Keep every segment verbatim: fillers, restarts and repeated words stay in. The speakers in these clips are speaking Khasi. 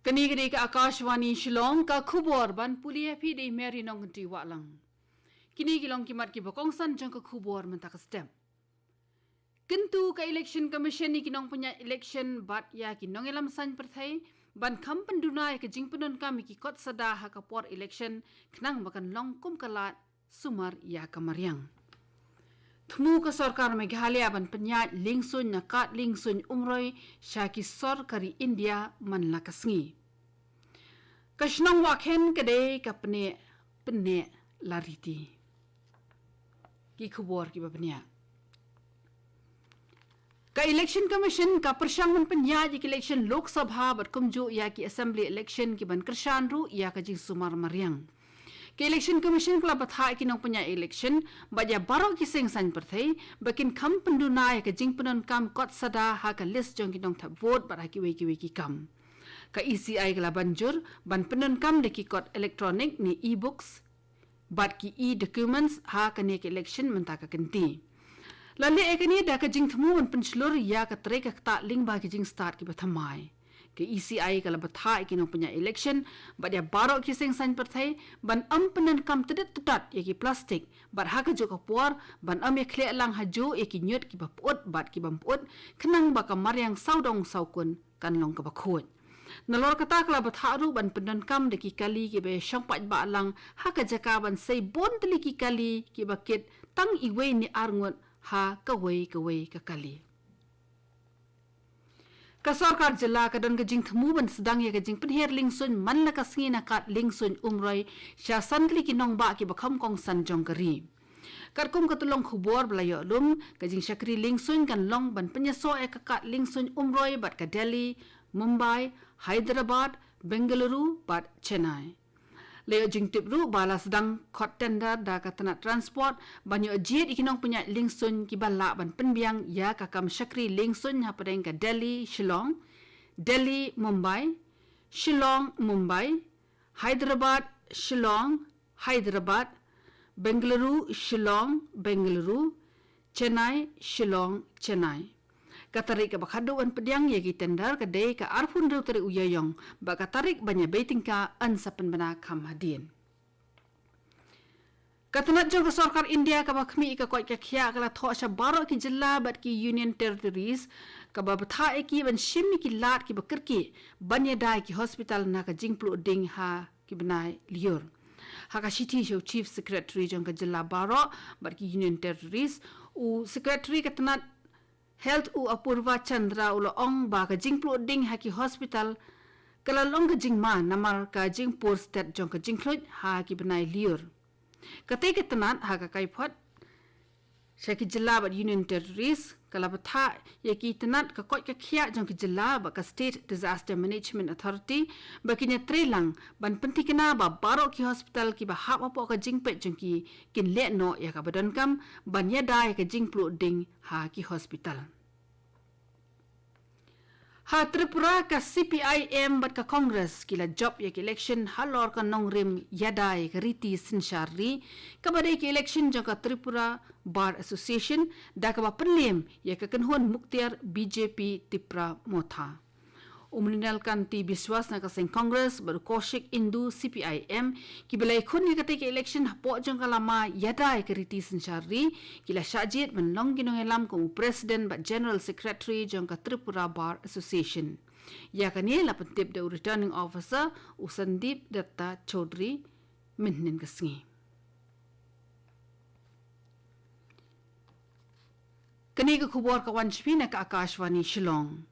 Kane ka dei ka Akashvani Shillong, ka khubor ban pule ïa phi da i Mary Nongkynrih Wahlang. Kine ki long ki mat kiba kongsan jong ka khubor mynta ka step. Kyntu ka Election Commission ïa ki nongpynïaid election bad ïa ki nongïalam saiñ pyrthei ban kham pynduna ïa ka jingpyndonkam ïa ki kot sada ha ka por election, khnang ba kan long kum ka lad sumar ïa ka mariang. Thmu ka sorkar Meghalaya ban pynïaid liengsuiñ na kad liengsuiñ Umroi sha ki sor ka ri India man la ka sngi. Ka shnong Wahkhen ka dei ka pyneh, pyneh la riti. Ki khubor kiba bniah. Ka Election Commission ka pyrshang ban pynïaid ïa ki election Lok Sabha bad kumjuh ïa ki Assembly election kiban kyrshan ruh ïa ka jingsumar mariang. Ka Election Commission ka la bthah ïa ki nongpynïaid election bad ïa baroh ki seng saiñ pyrthei ba kin kham pynduna ïa ka jingpyndonkam kot sada ha ka list jong ki nongthep vote bad ha kiwei kiwei ki kam. Ka E C I ka la ban jur ban pyndonkam da ki kot electronic ne e-books bad ki e-documents ha kane ka election mynta ka kynti. La leh ïa kane da ka jingthmu ban pynshlur ïa ka trei ka ktah lyngba ki jingstad kiba thymmai. Ka E C I ka la bthah ïa ki nongpynïaid election bad ïa baroh ki seng saiñ pyrthei ban ym pyndonkam tdit tdit ïa ki plastik bad ha kajuh ka por ban ym ïa khleh lang hajuh ïa ki ñiut kiba pyut bad kiba ym pyut, khnang ba ka mariang sawdong sawkun kan long kaba khuid. Nalor kata ka la bthah ruh ban pyndonkam da ki kali kiba ïa shong paidbah lang ha ka jaka ban sei bun tylli ki kali kiba kit tang iwei ne ar ngut ha kawei kawei ka kali. Ka sorkar jylla ka don ka jingthmu ban sdang ïa ka jingpynher liengsuiñ man la ka sngi na kad liengsuiñ Umroi sha san tylli ki nongbah kiba kham kongsan jong ka ri. Katkum ka tyllong khubor ba la ïoh lum, ka jingshakri liengsuiñ kan long ban pynïasoh ïa ka kad liengsuiñ Umroi bad ka Delhi, Mumbai, Hyderabad, Bengaluru bad Chennai. La ïoh jingtip ruh ba la sdang khot tender da ka tnat transport ban ïoh jied ïa ki nongpynïaid liengsuiñ kiba lah ban pynbiang ïa ka kam shakri liengsuiñ hapdeng ka Delhi, Shillong, Delhi, Mumbai, Shillong, Mumbai, Hyderabad, Shillong, Hyderabad, Bengaluru, Shillong, Bengaluru, Chennai, Shillong, Chennai. Ka tarik kaba khadduh ban pdiang ïa ki tender ka dei ka arphew hynriew tarik u Ïaïong bad ka tarik ban ïa bei tyngka yn sa pynbna kham hadien. Ka tnat jong ka sorkar India kaba khmih ïa ka koit ka khiah ka la thoh sha baroh ki jylla bad ki Union Territories kaba bthah ïa ki ban shim ïa ki lad kiba kyrkieh ban ïada ïa ki hospital na ka jingpluh ding ha ki bnai lyiur. Ha ka shithi sha u Chief Secretary jong ka jylla baroh bad ki Union Territories, u Secretary ka tnat Health u Apurva Chandra u la ong ba ka jingpluh ding ha ki hospital ka la long ka jingma namar ka jingpur stet jong ka jingkhluit ha ki bnai lyiur. Katei ka tnat ha ka kaiphod sha ki jylla bad Union Territories ka la bthah ïa ki tnat ka koit ka khiah jong ki jylla bad ka State Disaster Management Authority ba kin ïa trei lang ban pynthikna ba baroh ki hospital kiba hap hapoh ka jingpeit jong ki kin leh noh ïa kaba donkam ban ïada ïa ka jingpluh ding ha ki hospital. Ha Tripura ka C P I M bad ka Congress ki la jop ïa ka election halor ka nongrim ïada ïa ka riti synshar ri kaba dei ka election jong ka Tripura Bar Association da kaba pynlem ïa ka kynhun Mukhtar B J P Tipra Motha. U Mrinal Kanti Biswas na ka seng Congress bad u Kaushik Indu C P I M kiba la ïakhun ïa katei ka election hapoh jong ka lama ïada ïa ka riti synshar ri ki la shah jied ban long ki nongïalam kum u President bad General Secretary jong ka Tripura Bar Association. Ïa kane la pyntip da u Returning Officer u Sandeep Datta Chaudhary mynhynnin ka sngi. Kane ka khubor ka wan sha phi na ka Akashvani Shillong.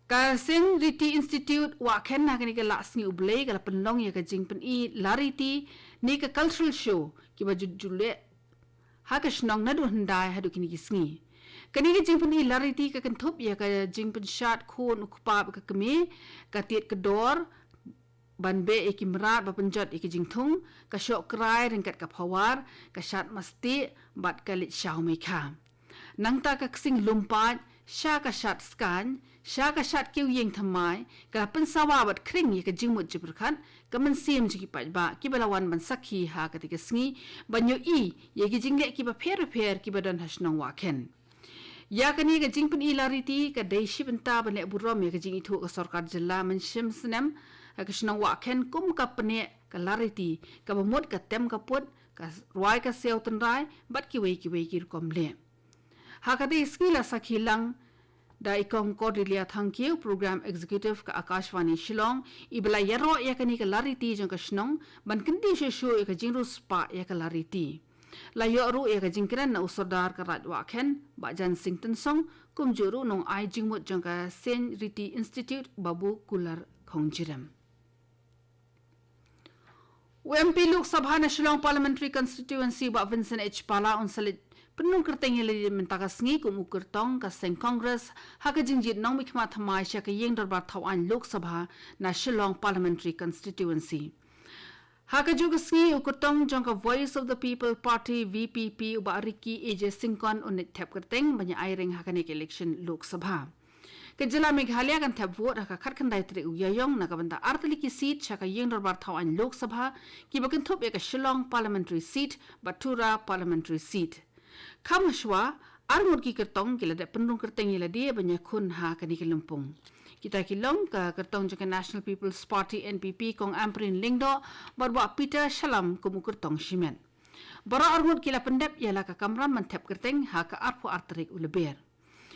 Ka Seng Riti Institute Wahkhen ha kane ka lah sngi U Blei ka la pynlong ïa ka jingpyni la riti ne ka cultural show kiba ju ju leh ha ka shnong naduh hyndai haduh kine ki sngi. Kane ka jingpyni la riti ka kynthup ïa ka jingpynshad khun u kpa bad ka kmie, ka tied ka dor, ban beh ïa ki mrad ba pynjot ïa ki jingthung, ka shoh krai ryngkat ka phawar, ka shad mastieh bad ka leit shaw meikha. Nangta ka ksing lum paid sha ka shad skaiñ sha ka shad kiew ïing thymmai ka la pynsawa bad khring ïa ka jingmut jingpyrkhat ka mynsiem jong ki paidbah kiba la wan ban sakhi ha katei ka sngi ban ïohi ïa ki jingleh kiba pher bapher kiba don ha shnong Wahkhen. Ïa kane ka jingpyni lariti ka dei shi bynta ban leh burom ïa ka jingithuh ka sorkar jylla mynshem snem ha ka shnong Wahkhen kum ka pyneh ka lariti kaba mut ka tem ka put, ka rwai ka siaw tynrai bad kiwei kiwei ki rukom leh. Ha kata ka sngi la sakhi lang da i Kong Cordelia Thangkhiew, Program Executive ka Akashvani Shillong, iba la ïaroh ïa kane ka lariti jong ka shnong ban kyntiew shuh shuh ïa ka jingriewspah ïa ka lariti. La ïoh ruh ïa ka jingkren na u Sordar ka Raid Wahkhen, Bah Jan Singh Tynsong, kumjuh ruh nongai jingmut jong ka Seng Riti Institute, Babu Kular Khongjirem. U M P Lok Sabha na Shillong Parliamentary Constituency, Bah Vincent H Pala, un sa leit pynrung kyrteng ïa lade mynta ka sngi kum u kyrtong ka seng Congress ha ka jingjied nongmihkhmat thymmai sha ka ïing dorbar thaw aiñ Lok Sabha na Shillong Parliamentary Constituency. Ha kajuh ka sngi, u kyrtong jong ka Voice of the People Party, V P P, u Bah Ricky A J Syngkon, un leit thep kyrteng ban ïa aireng ha kane ka election Lok Sabha. Ka jylla Meghalaya kan thep vote ha ka khatkhyndai tarik u Ïaïong na ka bynta artylli ki seat sha ka ïing dorbar thaw aiñ Lok Sabha, kiba kynthup ïa ka Shillong Parliamentary Seat bad Tura Parliamentary Seat. Kham hashwa, arngut ki kyrtong ki la dep pynrung kyrteng ïa lade ban ïakhun ha kane ka lympung. Kita ki long ka kyrtong jong ka National People's Party, N P P, Kong Ampareen Lyngdoh, bad Bah Peter Shallam kum u kyrtong shimet. Baroh arngut ki la pyndep ïa la ka kamram ban thep kyrteng ha ka arphew ar tarik u Lber.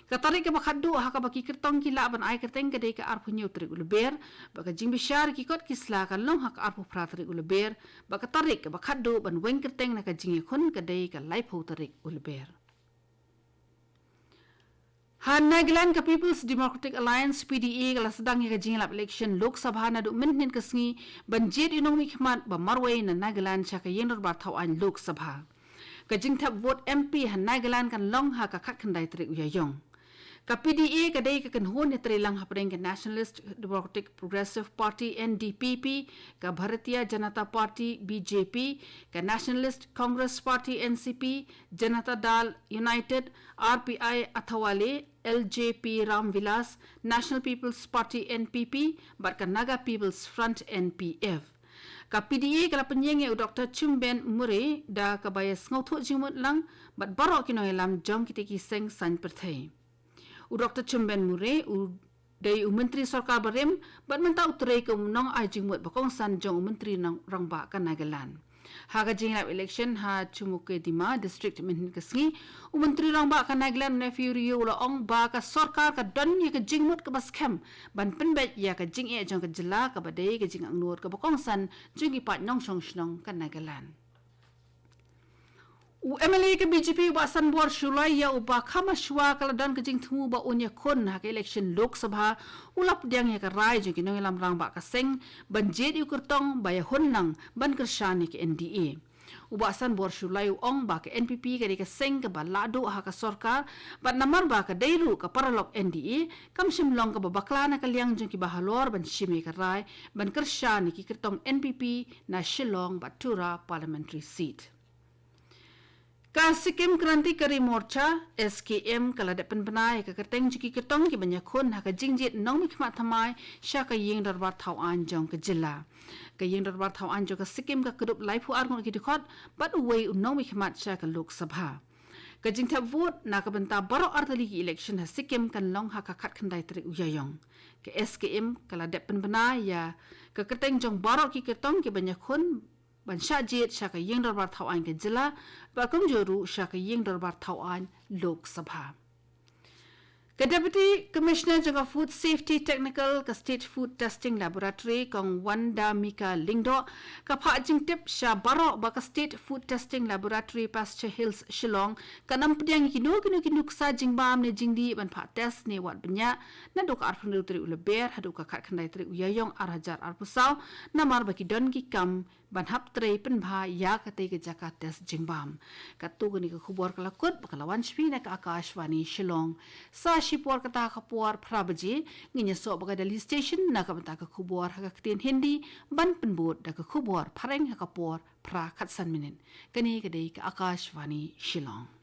Ka tarik kaba khatduh ha kaba ki kyrtong ki lah ban ai kyrteng ka dei ka arphew hynñiew tarik u Lber, bad ka jingbishar ki kot ki sla kan long ha ka arphew phra tarik u Lber, bad ka tarik kaba khatduh ban weng kyrteng na ka jingïakhun ka dei ka laiphew tarik u Lber. Ha Nagaland, ka People's Democratic Alliance, P D A, ka la sdang ïa ka jingïalap election Lok Sabha naduh mynhynnin ka sngi ban jied ïa u nongmihkhmat ba marwei na Nagaland sha ka ïing dorbar thaw aiñ Lok Sabha. Ka jingthep vote M P ha Nagaland kan long ha ka khatkhyndai tarik u Ïaïong. Ka P D A ka dei ka kynhun ïatreilang hapdeng ka Nationalist Democratic Progressive Party, N D P P, ka Bharatiya Janata Party, B J P, ka Nationalist Congress Party, N C P, Janata Dal United, R P I Athawale, L J P Ramvilas, National People's Party, N P P, bad ka Naga People's Front, N P F. Ka P D A ka la pynïeng ïa u Doktor Chumben Murray da kaba ïa sngewthuh jingmut lang bad baroh ki nongïalam jong kita ki seng saiñ pyrthei. U Doktor Chumben Murray u dei u Myntri Sorkar barim bad mynta u trei kum u nongai jingmut ba kongsan jong u Myntri Nong-, Rangbah ka Nagaland. Ha ka jingïalap election ha Chumukedima District mynhynnin ka sngi, u Myntri Rangbah ka Nagaland, Neiphiu Rio, u la ong ba ka sorkar ka don ïa ka jingmut kaba skhem ban pynbeit ïa ka jingeh jong ka jylla kaba dei ka jingangnud kaba kongsan jong ki paid nongshong shnong ka Nagaland. U M L A ka B J P u Bah Sanbor Shullai, ïa uba kham hashwa ka la don ka jingthmu ba un ïakhun ha ka election Lok Sabha, u la pdiang ïa ka rai jong ki nongïalam rangbah ka seng ban jied ïa u kyrtong ba ïahun lang ban kyrshan ïa ka N D A. U Bah Sanbor Shullai u ong ba ka N P P ka dei ka seng kaba lahduh ha ka sorkar, bad namar ba ka dei ruh ka paralok N D A, kam shym long kaba bakla na ka liang jong kiba halor ban shim ïa ka rai ban kyrshan ïa ki kyrtong N P P na Shillong bad Tura Parliamentary Seat. Ka Sikkim Krantikari Morcha, S K M, ka la dep pynbna ïa ka kyrteng jong ki kyrtong kiban ïakhun ha ka jingjied nongmihkhmat thymmai sha ka ïing dorbar thaw aiñ jong ka jylla. Ka ïing dorbar thaw aiñ jong ka Sikkim ka kdup laiphew ar ngut ki dkhot bad uwei u nongmihkhmat sha ka Lok Sabha. Ka jingthep vote na ka bynta baroh artylli ki election ha Sikkim kan long ha ka khatkhyndai tarik u Ïaïong. Ka S K M ka la dep pynbna ïa ka kyrteng jong baroh ki kyrtong kiban ïakhun ban shah jied sha ka ïing dorbar thaw aiñ ka jylla, bad kumjuh ruh sha ka ïing dorbar thaw aiñ Lok Sabha. Ka Deputy Commissioner jong ka Food Safety Technical ka State Food Testing Laboratory, Kong Wandamika Lyngdoh, ka phah jingtip sha baroh ba ka State Food Testing Laboratory, Pasture Hills, Shillong, kan ym pdiang ïa kino kino ki nuksa jingbam ne jingdih ban phah test ne wad bniah naduh ka arphew hynriew tarik u Lber haduh ka khatkhyndai tarik u Ïaïong ar hajar arphew saw, namar ba ki don ki kam ban hap trei pynbha ïa katei ka jaka test jingbam. Katto katne ka khubor ka la kut bad ka la wan sha phi na ka Akashvani Shillong. Sa shipor kata ka por phra baje ngin ïasoh bad ka Delhi Station na ka bynta ka khubor ha ka ktien Hindi, ban pynbud da ka khubor phareng ha ka por phra khatsan minit. Kane ka dei ka Akashvani Shillong.